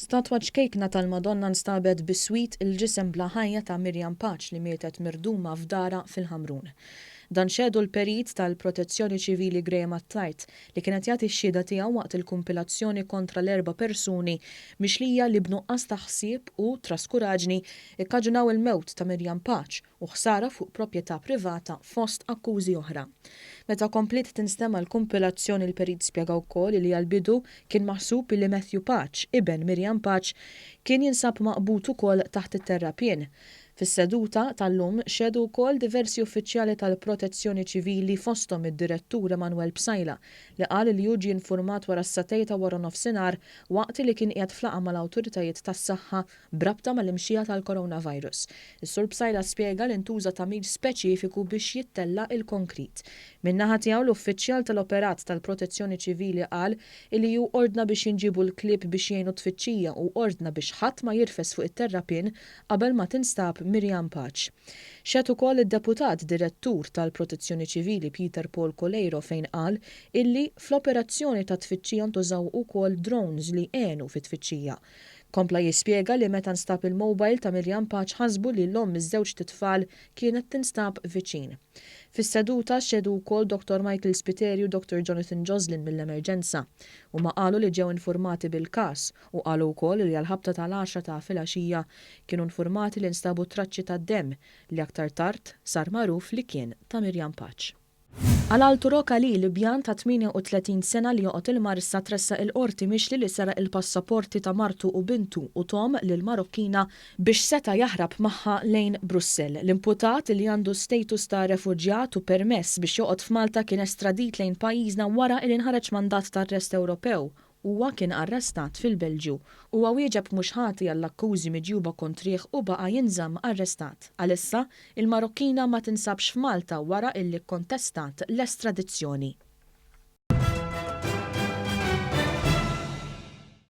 Statwa ċkejkna tal-Madonna nstabet biswit il-ġisem bla ħajja ta' Miriam Pace li mietet mirduma f'darha fil-Ħamrun. Dan xehdu l-Perit tal-Protezzjoni Ċivili Graham Attard li kien qed jagħti x-xhieda tiegħu waqt il-kumpilazzjoni kontra l-erba' persuni mixlija li b'nuqqas ta' ħsieb u traskuraġni kkaġunaw il-mewt ta' Miriam Pace u ħsara fuq proprjetà privata fost akkużi oħra. Meta kompliet tinstema' l-kumpilazzjoni l-perit spjega wkoll li għall-bidu kien maħsub illi Matthew Pace, iben Miriam Pace, kien jinsab maqbud ukoll taħt it-terrapien. Fis-seduta tal-lum xehdu wkoll diversi uffiċjali tal-Protezzjoni Ċivili fosthom id-Direttur Emanuel Psaila li qal li hu ġie infurmat wara s-sagħtejn ta' waranofsinhar waqt li kien qiegħed f'laqgħa mal-awtoritajiet tas-saħħa B'rabta mal-imxija tal-coronavirus, is-Sur Psaila spjega li ntuża tagħmir speċifiku biex jittella' il-konkrit. Min-naħa tiegħu l-uffiċjal tal-operat tal-Protezzjoni Ċivili qal illi hu ordna biex jinġiebu l-klieb biex jgħinu t-tfittxija u ordna biex ħadd ma jirfes fuq it-terrapien qabel ma tinstab Miriam Pace. Xehed ukoll id-Deputat Direttur tal-Protezzjoni Ċivili Peter Paul Coleiro fejn qal illi fl-operazzjoni ta' tfittxija ntużaw ukoll drones li għenu fit-tfittxija. Kompla jispjega li meta nstab il-mobile ta' Miriam Pace ħasbu li l-omm iż-żewġt itfal kienet tinstab viċin. Fis-seduta xehdu wkoll Dottor Michael Spiteri u Dottor Jonathan Joslin mill-Emerġenza. Huma qalu li ġew infurmati bil-każ u qalu wkoll li għall-ħabta tal-għaxra ta' filgħaxija kienu nfurmati li nstabu traċċi ta' demm li aktar tard sar magħruf li kien ta' Miriam Pace. Alal Turok Ali, Libjan ta' 38 sena li joqgħod il-Marsa tressaq il-Qorti mixli li seraq il-passaporti ta' martu u bintu u thom lil Marokkina biex seta' jaħrab magħha lejn Brussell. L-imputat, li għandu status ta' refuġjat u permess biex joqgħod f'Malta kien estradit lejn pajjiżna wara li nħareġ mandat ta' arrest Ewropew Huwa kien arrestat fil-Belġju. Huwa wieġeb mhux ħati għall-akkużi miġjuba kontrih u baqa' jinżamm arrestat. Għalissa, il-Marokkina ma tinsabx f'Malta wara illi kkontestat l-estradizzjoni.